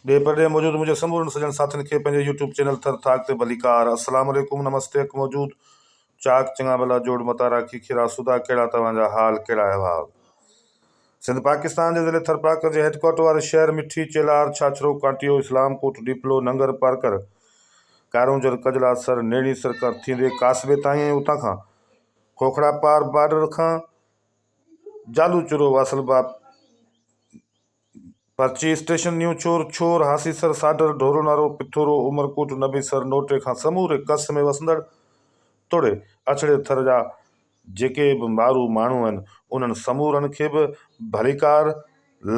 ڏيهه پرڏيهه موجود منهنجي سمورن سڄڻ ساٿين کي پنهنجي يوٽيوب چينل ٿر ٿاڪ تي ڀليڪار السلام عليڪم نمستي اک موجود چاڪ چڱا ڀلا جوڙ متا راکي کيرا سودا ڪهڙا توهان جا حال ڪهڙا احوال سنڌ پاڪستان جي ضلعي ٿرپارڪر جي هيڊڪوارٽر واري شهر مٺي چيلهار ڇاڇرو ڪانٽيو اسلام ڪوٽ ڏيپلو ننگر پارڪر ڪارونجهر ڪجلا سر نيڻي سر کان ٿيندي ڪاسبي تائين ۽ اتان کان کوکڙا پار بارڊر کان جالو چرو واصل باب پرچي اسٽيشن نيو ڇور، ڇور، هاسيسر، ساڍر، ڍورونارو، پٿورو، عمرڪوٽ، نبيسر، نوٽي کان سموري ڪس ۾ وسندڙ توڙي اڇڙي ٿر جا جيڪي به مارو ماڻهو آهن انهن سمورن کي به ڀليڪار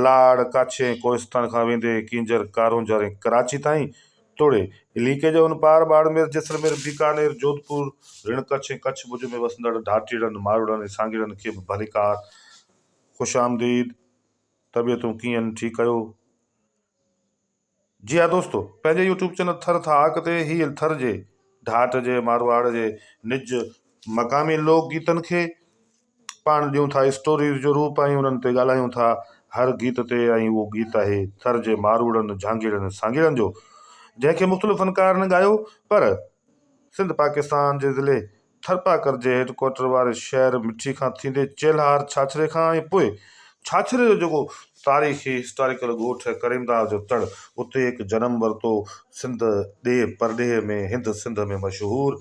لاڙ، ڪاڇي ۽ ڪوهستان کان ويندي ڪينجهر، ڪارونجهر ۽ ڪراچي تائين توڙي ليڪي جي ان پار ٻاڙمير، جيسلمير، بيڪانير، جوڌپور، رڻ ڪڇ ۽ ڪڇ ڀڄ ۾ وسندڙ ڍاٽيڙن، ماروئڙن ۽ سانگيئڙن کي به ڀليڪار، خوش آمديد. طبيعتون ڪيئن ٺيڪ ڪيو. جي ها دوستو پنهنجي يوٽيوب چينل ٿر ٿاڪ تي هي ٿر جي ڍاٽ جي مارواڙ جي نج مقامي لوڪ گيتن کي پاڻ ڏيون ٿا اسٽوريز جو روپ ۽ انهن تي ڳالهايون ٿا هر گيت تي ۽ اهو گيت آهي ٿر جي ماروئڙن جهانگيئڙن سانگيئڙن جو جنهن کي مختلف فنڪارن ڳايو پر سنڌ پاڪستان جي ضلعي ٿرپاڪر جي هيڊ ڪوارٽر واري شهر مٺي کان ٿيندي چيلهار ڇاڇري کان ۽ پوء ڇاڇري جو جيڪو تاريخي هسٽاريڪل ڳوٺ ڪريمداد جو تڙ اتي هڪ جنم ورتو سنڌ ڏيهه پرڏيهه ۾ هند سنڌ ۾ مشهور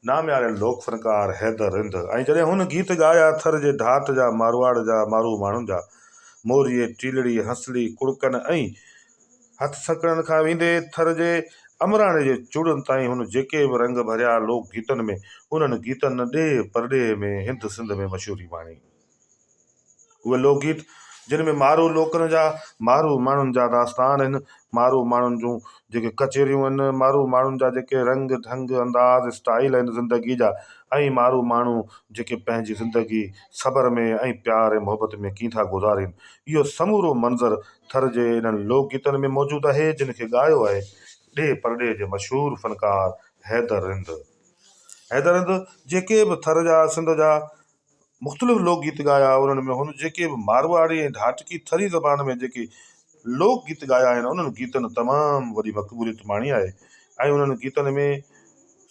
نامياري لوڪ فنڪار حيدر رند ۽ جڏهن هن گيت ڳايا ٿر جي ڍاٽ جا مارواڙ جا مارو ماڻهن جا موريي ٽيلڙي هنسلي ڪڙڪن ۽ هٿ سڪڻن کان ويندي ٿر جي امراڻي جي چوڙن تائين هن جيڪي به رنگ ڀريا لوڪ گيتن ۾، انهن گيتن ڏيهه پرڏيهه ۾ هند سنڌ ۾ مشهوري ماڻي. اهي لوڪ گيت جن ۾ مارو لوڪن جا، مارو ماڻهن جا داستان آهن، مارو ماڻهن جون جيڪي ڪچهريون آهن، مارو ماڻهن جا جيڪي رنگ ڍنگ انداز اسٽائيل آهن زندگي جا ۽ مارو ماڻهو جيڪي پنهنجي زندگي صبر ۾ ۽ پيار ۽ محبت ۾ ڪيئن ٿا گذارين اهو سمورو منظر ٿر جي انهن لوڪ گيتن ۾ موجود آهي، جن کي ڳايو آهي ڏيهه پرڏيهه جي مشهور فنڪار حيدر رند. حيدر رند جيڪي به ٿر جا سنڌ جا مختلف لوڪ گيت ڳايا انهن ۾ هن جيڪي به مارواڙي ۽ ڍاٽڪي ٿري زبان ۾ جيڪي لوڪ گيت ڳايا آهن انهن گيتن تمام وڏي مقبوليت ماڻي آهي ۽ انهن گيتن ۾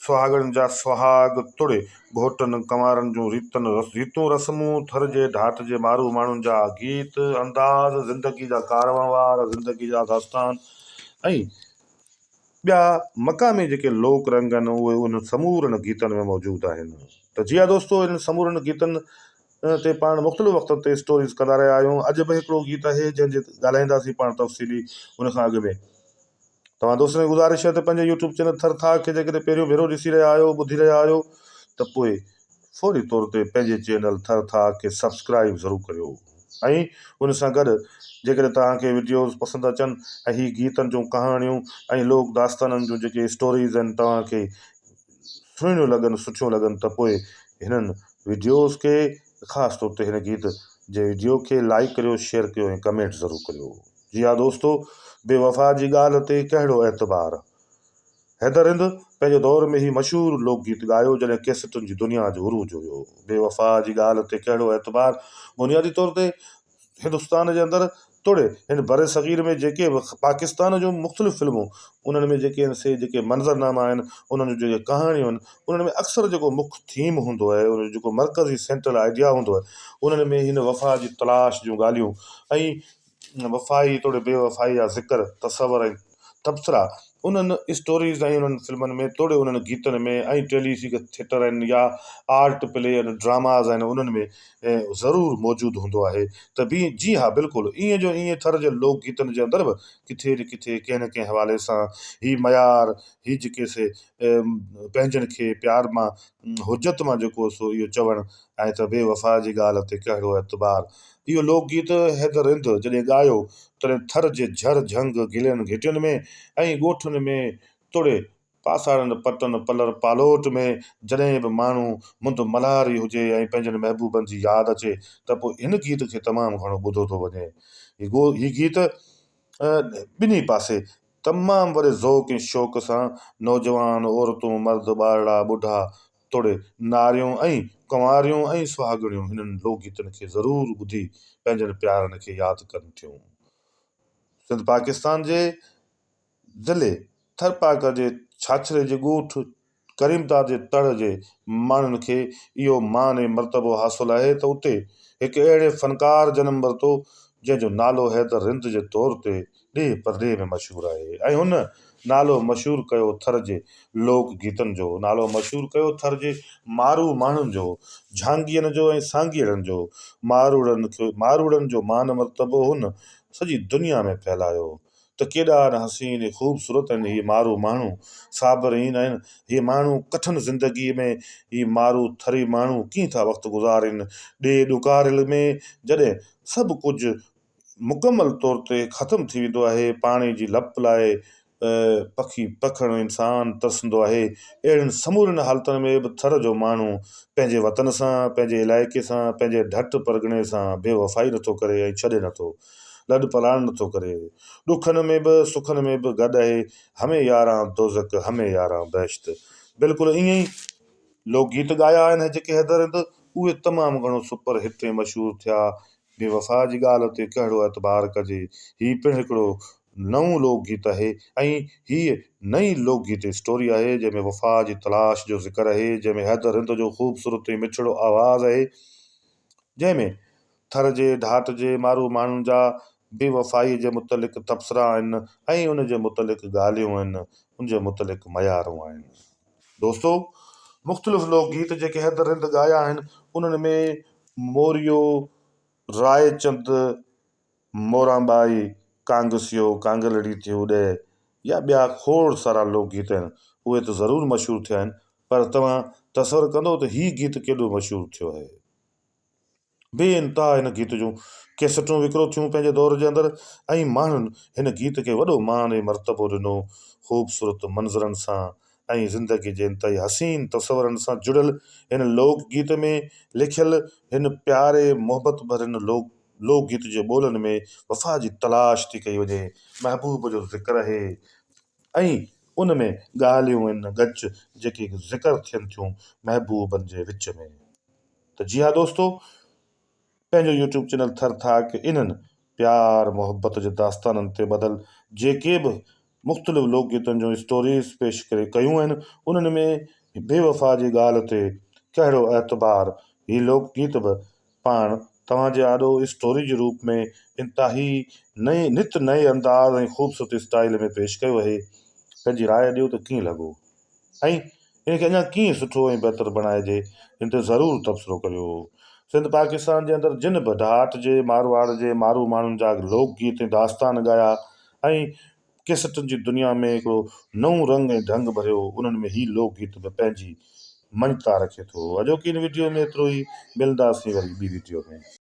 سهاڳڻين جا سهاڳ توڙي گهوٽن ڪنوارن جون ريتن ريتون رسمون، ٿر جي ڍاٽ جي مارو ماڻهن جا گيت، انداز، زندگي جا ڪاروهنوار، زندگي جا داستان ۽ ٻيا مقامي جيڪي لوڪ رنگ آهن اهي انهن سمورن گيتن ۾ موجود آهن ته جي ها دوستو انهن سمورن گيتن تي پاڻ مختلف وقتن تي اسٽوريز ڪندا رهيا آهيون اڄ به هڪڙو گيت آهي جنهن جي ڳالهائينداسين پاڻ تفصيلي ان کان اڳ ۾ توهان دوستن کي گذارش آهي ته پنهنجي يوٽيوب چينل ٿر ٿاڪ کي جيڪڏهن پهريون ڀيرو ڏسي رهيا آهيو ٻڌي رهيا آهيو ته پوء فوري طور تي پنهنجي چينل ٿر ٿاڪ کي سبسڪرائيب ضرور ڪريو ۽ ان سان گڏ جيڪڏهن توهان کي وڊيوز پسند اچن ۽ هي گيتن جون ڪهاڻيون ۽ لوڪ داستانن جون جيڪي اسٽوريز آهن توهان کي سهڻيون لڳن سٺيون لڳن ته پوء هنن وڊيوز کي خاص طور تي هن گيت جي وڊيو کي لائيڪ ڪريو شيئر ڪيو ۽ ڪمينٽ ضرور ڪريو. جي ها دوستو، بي وفا جي ڳالهه تي ڪهڙو اعتبار. حيدر رند پنهنجي دور ۾ هي مشهور لوڪ گيت ڳايو جڏهن ڪيسٽن جي دنيا جو عروج هيو. بي وفا جي ڳالهه تي ڪهڙو اعتبار بنيادي طور تي هندستان جي اندر توڙي هن برصغير ۾ جيڪي به پاڪستان جون مختلف فلمون انهن ۾ جيڪي آهن سي جيڪي منظرناما آهن انهن جون جيڪي ڪهاڻيون آهن انهن ۾ اڪثر جيڪو مک ٿيم هوندو آهي ان جو جيڪو مرڪزي سينٽرل آئيڊيا هوندو آهي انهن ۾ هن وفا جي تلاش جون ڳالهيون ۽ وفائي توڙي بي وفائي جا ذڪر، تصور ۽ تبصرا انهن اسٽوريز ۽ انهن فلمن ۾ توڙي انهن گيتن ۾ ۽ ٽيلي ٿيٽر آهن يا آرٽ پلي آهن ڊراماز آهن انهن ۾ ضرور موجود هوندو آهي ته به جي ها بلڪل ائين جو ائين ٿر جي لوڪ گيتن جي اندر به ڪٿي نه ڪٿي ڪنهن نه ڪنهن حوالي سان هي معيار هي جيڪي سي پنهنجن کي پيار مان حجت مان جيڪو سو اهو چوڻ آهي ته بي وفا جي ڳالهه تي ڪهڙو اعتبار اهو لوڪ گيت حيدر رند جڏهن ڳايو، تڏهن ٿر جي جهر جهنگ، گلين گهٽين ۾ ۽ ڳوٺن ۾ توڙي پاساڙن پٽن پلر پالوٽ ۾ جڏهن به ماڻهو مند ملهاري هجي ۽ پنهنجن محبوبن جي ياد اچي ته پوء هن گيت کي تمام گهڻو ٻڌو ٿو وڃي. هي گيت ٻنهي پاسي تمام وڏي ذوق ۽ شوق سان نوجوان، عورتون، مرد، ٻارڙا، ٻڍا توڙي ناريون ۽ ڪنواريون ۽ سهاڳڻيون هنن لوڪ گيتن کي ضرور ٻڌي پنهنجن پيارن کي ياد ڪن ٿيون. سنڌ پاڪستان جي ضلعي ٿرپارڪر جي ڇاڇري جي ڳوٺ ڪريمداد جي تڙ جي ماڻهن کي اهو مان ۽ مرتبو حاصل آهي ته اتي هڪ اهڙي فنڪار جنم ورتو جنهن جو نالو حيدر رند جي طور تي ڏيهه پرڏيهه ۾ مشهور آهي ۽ هن نالو مشهور ڪيو ٿر جي لوڪ گيتن جو، نالو مشهور ڪيو ٿر جي مارو ماڻهن جو، جھانگين جو ۽ سانگيئڙن جو، ماروئڙن کي ماروئڙن جو مان مرتبو هن سڄي دنيا ۾ ڦهلايو. ته ڪيڏا نه حسين ۽ خوبصورت آهن هي مارو ماڻهو، صابرين آهن هي ماڻهو ڪٺن زندگيء ۾ هي مارو ٿري ماڻهو ڪيئن ٿا وقت گذارين، ڏيهه ڏڪاريل ۾ جڏهن سڀ ڪجهه مڪمل طور تي ختم ٿي ويندو آهي، پاڻي جي لپ لاء پکي پکڻ انسان ترسندو آهي، اهڙين سمورين حالتن ۾ به ٿر جو ماڻهو پنهنجي وطن سان، پنهنجي علائقي سان، پنهنجي ڍٽ پرڳڻي سان بي وفائي نٿو ڪري ۽ ڇڏي نٿو. لڏ پلاڻ نٿو ڪري. ڏکن ۾ به سکن ۾ به گڏ اهي، همي ياران دوزڪ همي ياران بهشت. بلڪل ائين ئي لوڪ گيت ڳايا آهن جيڪي حيدر رند اهي تمام گهڻو سپر هٽ ۽ مشهور ٿيا. بي وفا جي ڳالهه تي ڪهڙو اعتبار ڪجي. هي پڻ هڪڙو نئون لوڪ گيت آهي ۽ هيء نئين لوڪ گيت اسٽوري آهي جنهن ۾ وفا جي تلاش جو ذڪر آهي جنهن ۾ حيدر رند جو خوبصورت ۽ مٺڙو آواز آهي جنهن ۾ ٿر جي ڍاٽ جي مارو ماڻهن جا بي وفائيء جي متعلق تبصرا آهن ۽ ان جي متعلق ڳالهيون آهن، ان جي متعلق ميارون آهن. دوستو! مختلف لوڪ گيت جيڪي حيدر رند ڳايا آهن، انهن ۾ موريو، رائچند، موران ٻائي، ڪانگسيو، ڪانگلڙي ٿي اڏي يا ٻيا کوڙ سارا لوڪ گيت آهن، اهي ته ضرور مشهور ٿيا آهن، پر توهان تصور ڪندو ته هي گيت ڪيڏو مشهور ٿيو آهي. بي انتها هن گيت جون ڪيسٽون وڪرو ٿيون پنهنجي دور جي اندر ۽ ماڻهن هن گيت کي وڏو مان ۽ مرتبو ڏنو. خوبصورت منظرن سان ۽ زندگي جي انتهائي حسين تصورن سان جڙيل هن لوڪ گيت ۾ لکيل هن پياري محبت ڀرين لوڪ لوڪ گيت جي ٻولن ۾ وفا جي تلاش ٿي ڪئي وڃي، محبوب جو ذڪر آهي ۽ ان ۾ ڳالهيون آهن ڳچ جيڪي ذڪر ٿين ٿيون محبوبن جي وچ ۾. ته جي ها دوستو پنهنجو يوٽيوب چينل ٿر ٿاڪ انهن پيار محبت جي داستانن تي ٻڌل جيڪي به مختلف لوڪ گيتن جون اسٽوريز پيش ڪري ڪيون آهن انهن ۾ بي وفا جي ڳالهه تي ڪهڙو اعتبار هي لوڪ گيت به پاڻ توهان جي آڏو اسٽوري جي روپ ۾ انتهائي نئين نت نئين انداز ۽ خوبصورت اسٽائيل ۾ پيش ڪيو اهي پنهنجي راء ڏيو ته ڪيئن لڳو ۽ ان کي اڃا ڪيئن سٺو ۽ بهتر بڻائجي ان تي ضرور تبصرو ڪريو. سنڌ پاڪستان جي اندر جن به ڍاٽ جي مارواڙ جي مارو ماڻهن جا لوڪ گيت ۽ داستان ڳايا ۽ ڪيسٽن جي دنيا ۾ هڪڙو نئون رنگ ۽ ڍنگ ڀريو انهن ۾ هي لوڪ گيت به پنهنجي مڃتا رکي ٿو. اڄوڪي هن وڊيو ۾ ايترو ئي ملنداسين وري ٻي وڊيو ۾.